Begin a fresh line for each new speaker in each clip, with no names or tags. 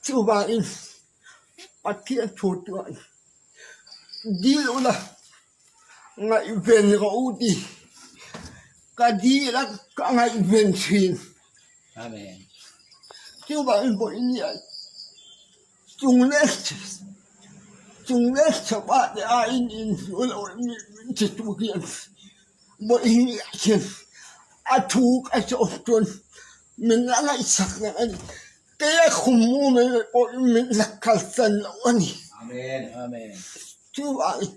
Chuvangin Pathian thu chuan dil ula ngaihven rawh u ti. Ka dil a ka ngaihven thin.
Amen.
Chuvangin vawiin chung leh chung leh chhoh ah te aiin inhnu lo min ti tu hian vawiin hian a thu ka zawh chuan min la ngaihsak reng a ni. Keia khum mu mai leh pawhin min la kalsan lo a ni.
Amen. Amen.
Chuvangin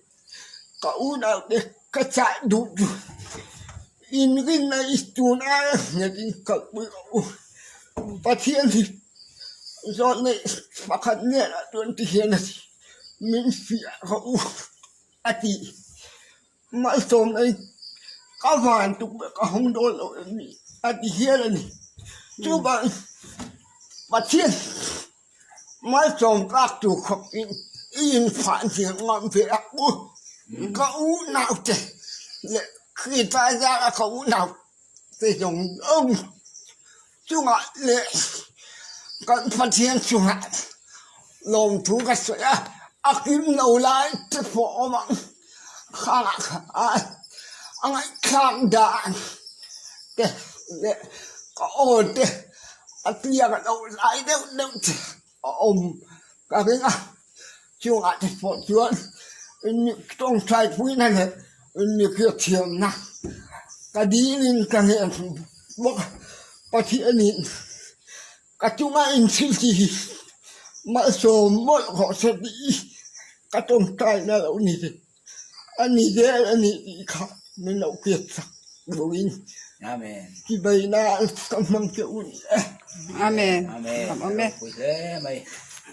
ka unaute ka chah duh chu inrinna i tun aia nghetin kalpui rawh u. Pathian hi zawhna pakhat ngenah chuan ti hian a ti, min fiah rawh u a ti. Malsawmna hi ka van tuk leh ka hawng dawn lo em ni a ti hial a ni. Chuvangin Pathian malsawm tlak tur khawp in i infah hniam ngam ve a u. Ka unaute leh Krista zara ka unaute zawng zawng chungah leh kan Pathian chungah lawmthu ka sawi a, a kim lo lai te pawh awm ang khangah khan a ngaihthlak dan te leh ka aw te a tliak a lo lai deuh deuh te a awm ka ring a, chungah te pawh chuan tawngtai puina leh Inhriatthiamna ka dilin ka hnen bawk a, Pathianin ka chunga inthil tih hi malsawm mawlh rawh se tih ka tawngtaina lo ni ve. A ni zel a ni tih kha min lo hriat chak loin chibeina ka hmang che u ni e.
Amen.
Amen.
Amen.
Ropui hle mai.